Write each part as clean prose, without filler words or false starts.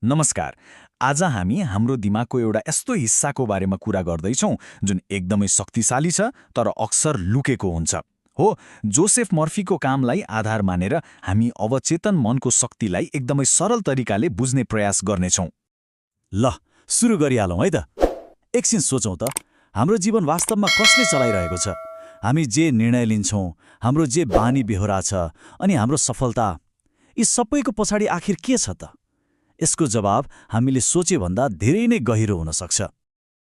नमस्कार। आज हामी हाम्रो दिमागको एउटा यस्तो हिस्साको बारेमा कुरा गर्दैछौँ जुन एकदमै शक्तिशाली छ तर अक्सर लुकेको हुन्छ। हो, जोसेफ मर्फीको कामलाई आधार मानेर हामी अवचेतन मनको शक्तिलाई एकदमै सरल तरिकाले बुझ्ने प्रयास गर्नेछौँ। ल सुरु गरिहालौँ है त। एकछिन सोचौँ त, हाम्रो जीवन वास्तवमा कसले चलाइरहेको छ? हामी जे निर्णय लिन्छौँ, हाम्रो जे बानी बेहोरा छ, अनि हाम्रो सफलता, यी सबैको पछाडि आखिर के छ त? यसको जवाब हामीले सोचेभन्दा धेरै नै गहिरो हुन सक्छ।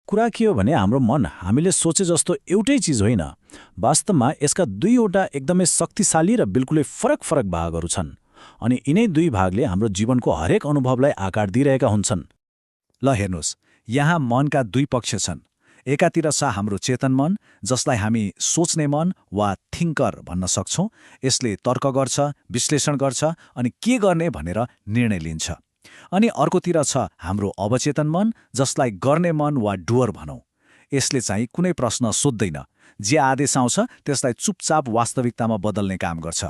कुरा के हो भने हाम्रो मन हामीले सोचे जस्तो एउटै चिज होइन। वास्तवमा यसका दुईवटा एकदमै शक्तिशाली र बिल्कुलै फरक फरक भागहरू छन्, अनि यिनै दुई भागले हाम्रो जीवनको हरेक अनुभवलाई आकार दिइरहेका हुन्छन्। ल हेर्नुहोस्, यहाँ मनका दुई पक्ष छन्। एकातिर छ हाम्रो चेतन मन, जसलाई हामी सोच्ने मन वा थिङ्कर भन्न सक्छौँ। यसले तर्क गर्छ, विश्लेषण गर्छ अनि के गर्ने भनेर निर्णय लिन्छ। अनि अर्कोतिर छ हाम्रो अवचेतन मन, जसलाई गर्ने मन वा डुअर भनौँ। यसले चाहिँ कुनै प्रश्न सोध्दैन, जे आदेश आउँछ त्यसलाई चुपचाप वास्तविकतामा बदल्ने काम गर्छ।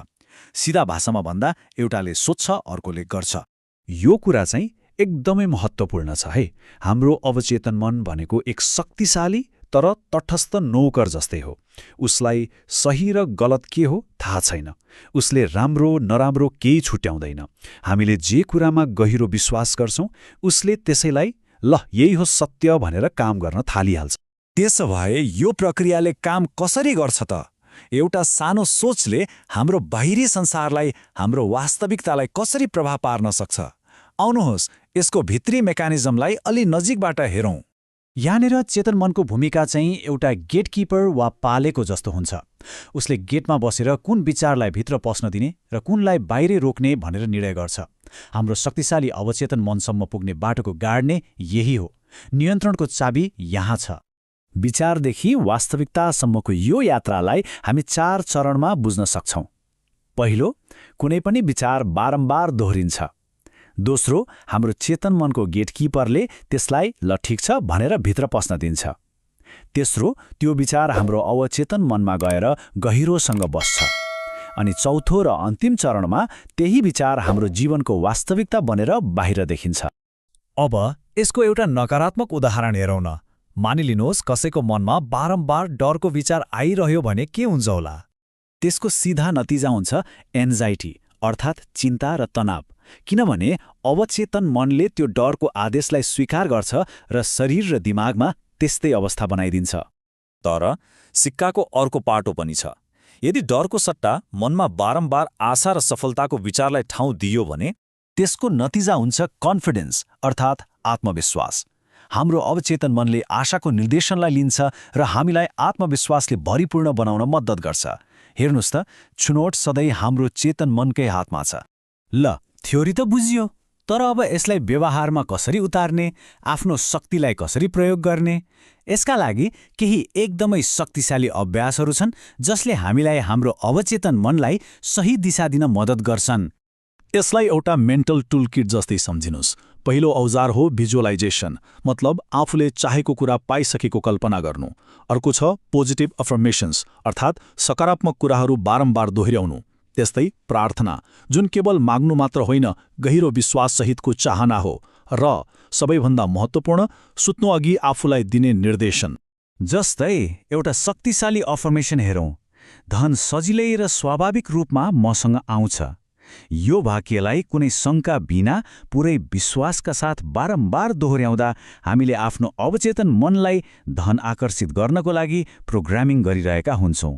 सिधा भाषामा भन्दा एउटाले सोध्छ, अर्कोले गर्छ। यो कुरा चाहिँ एकदमै महत्त्वपूर्ण छ है। हाम्रो अवचेतन मन भनेको एक शक्तिशाली तर तटस्थ नौकर जस्तै हो। उसलाई सही र गलत के हो थाहा छैन। उसले राम्रो नराम्रो केही छुट्याउँदैन। हामीले जे कुरामा गहिरो विश्वास गर्छौँ, उसले त्यसैलाई ल यही हो सत्य भनेर काम गर्न थालिहाल्छ। त्यसो भए यो प्रक्रियाले काम कसरी गर्छ त? एउटा सानो सोचले हाम्रो बाहिरी संसारलाई, हाम्रो वास्तविकतालाई कसरी प्रभाव पार्न सक्छ? आउनुहोस्, यसको भित्री मेकानिजमलाई अलि नजिकबाट हेरौँ। यहाँनिर चेतन मनको भूमिका चाहिँ एउटा गेटकिपर वा पालेको जस्तो हुन्छ। उसले गेटमा बसेर कुन विचारलाई भित्र पस्न दिने र कुनलाई बाहिर रोक्ने भनेर निर्णय गर्छ। हाम्रो शक्तिशाली अवचेतन मनसम्म पुग्ने बाटोको गाड्ने यही हो। नियन्त्रणको चाबी यहाँ छ। विचारदेखि वास्तविकतासम्मको यो यात्रालाई हामी 4 चरणमा बुझ्न सक्छौँ। पहिलो, कुनै पनि विचार बारम्बार दोहोरिन्छ। दोस्रो, हाम्रो चेतन मनको गेटकिपरले त्यसलाई ल ठिक छ भनेर भित्र पस्न दिन्छ। तेस्रो, त्यो विचार हाम्रो अवचेतन मनमा गएर गहिरोसँग बस्छ। अनि चौथो र अन्तिम चरणमा त्यही विचार हाम्रो जीवनको वास्तविकता बनेर बाहिर देखिन्छ। अब यसको एउटा नकारात्मक उदाहरण हेरौँ न। मानिलिनुहोस् कसैको मनमा बारम्बार डरको विचार आइरह्यो भने के हुन्छ होला? त्यसको सिधा नतिजा हुन्छ एन्जाइटी, अर्थात् चिन्ता र तनाव। किनभने अवचेतन मनले त्यो डरको आदेशलाई स्वीकार गर्छ र शरीर र दिमागमा त्यस्तै अवस्था बनाइदिन्छ। तर सिक्काको अर्को पाटो पनि छ। यदि डरको सट्टा मनमा बारम्बार आशा र सफलताको विचारलाई ठाउँ दियो भने त्यसको नतिजा हुन्छ कन्फिडेन्स, अर्थात् आत्मविश्वास। हाम्रो अवचेतन मनले आशाको निर्देशनलाई लिन्छ र हामीलाई आत्मविश्वासले भरिपूर्ण बनाउन मद्दत गर्छ। हेर्नुहोस् त, छुनौट सधैँ हाम्रो चेतन मनकै हातमा छ। ल, थ्योरी त बुझियो, तर अब यसलाई व्यवहारमा कसरी उतार्ने, आफ्नो शक्तिलाई कसरी प्रयोग गर्ने? यसका लागि केही एकदमै शक्तिशाली अभ्यासहरू छन् जसले हामीलाई हाम्रो अवचेतन मनलाई सही दिशा दिन मद्दत गर्छन्। यसलाई एउटा मेन्टल टुलकिट जस्तै सम्झिनुहोस्। पहिलो औजार हो भिजुअलाइजेसन, मतलब आफूले चाहेको कुरा पाइसकेको कल्पना गर्नु। अर्को छ पोजिटिभ अफर्मेशन्स, अर्थात् सकारात्मक कुराहरू बारम्बार दोहोर्याउनु। त्यस्तै प्रार्थना, जुन केवल माग्नु मात्र होइन, गहिरो विश्वाससहितको चाहना हो। र सबैभन्दा महत्त्वपूर्ण, सुत्नु अघि आफूलाई दिने निर्देशन। जस्तै एउटा शक्तिशाली अफर्मेसन हेरौँ, धन सजिलै र स्वाभाविक रूपमा मसँग आउँछ। यो वाक्यलाई कुनै शङ्का बिना पुरै विश्वासका साथ बारम्बार दोहोर्याउँदा हामीले आफ्नो अवचेतन मनलाई धन आकर्षित गर्नको लागि प्रोग्रामिङ गरिरहेका हुन्छौँ।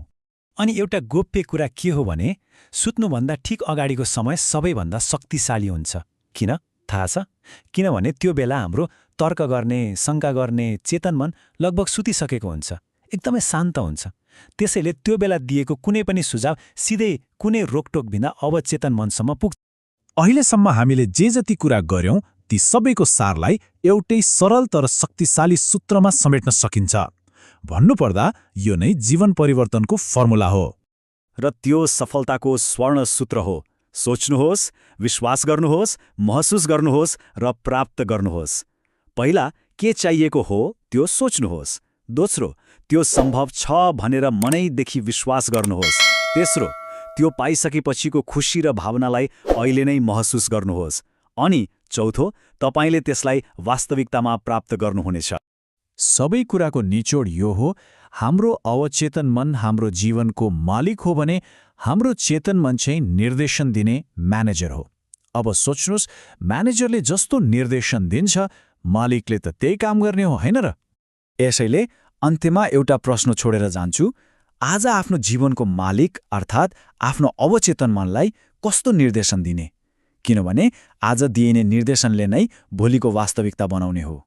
अनि एउटा गोप्य कुरा के हो भने, सुत्नुभन्दा ठिक अगाडिको समय सबैभन्दा शक्तिशाली हुन्छ। किन थाहा छ? किनभने त्यो बेला हाम्रो तर्क गर्ने, शङ्का गर्ने चेतन मन लगभग सुतिसकेको हुन्छ, एकदमै शान्त हुन्छ। त्यसैले त्यो बेला दिएको कुनै पनि सुझाव सिधै कुनै रोकटोक बिना अवचेतन मनसम्म पुग्छ। अहिलेसम्म हामीले जे जति कुरा गर्यौं, ती सबैको सारलाई एउटै सरल तर शक्तिशाली सूत्रमा समेट्न सकिन्छ। भन्नुपर्दा यो नै जीवन परिवर्तनको फर्मुला हो। र त्यो सफलताको स्वर्ण सूत्र हो। सोच्नुहोस्, विश्वास गर्नुहोस्, महसुस गर्नुहोस् र प्राप्त गर्नुहोस्। पहिला के चाहिएको हो त्यो सोच्नुहोस्। दोस्रो, त्यो सम्भव छ भनेर मनैदेखि विश्वास गर्नुहोस्। तेस्रो, त्यो पाइसकेपछिको खुसी र भावनालाई अहिले नै महसुस गर्नुहोस्। अनि चौथो, तपाईँले त्यसलाई वास्तविकतामा प्राप्त गर्नुहुनेछ। सबै कुराको निचोड यो हो, हाम्रो अवचेतन मन हाम्रो जीवनको मालिक हो भने हाम्रो चेतन मन चाहिँ निर्देशन दिने म्यानेजर हो। अब सोच्नुहोस्, म्यानेजरले जस्तो निर्देशन दिन्छ, मालिकले त त्यही काम गर्ने हो, होइन र? यसैले अन्त्यमा एउटा प्रश्न छोडेर जान्छु, आज आफ्नो जीवनको मालिक अर्थात् आफ्नो अवचेतन मनलाई कस्तो निर्देशन दिने? किनभने आज दिइने निर्देशनले नै भोलिको वास्तविकता बनाउने हो।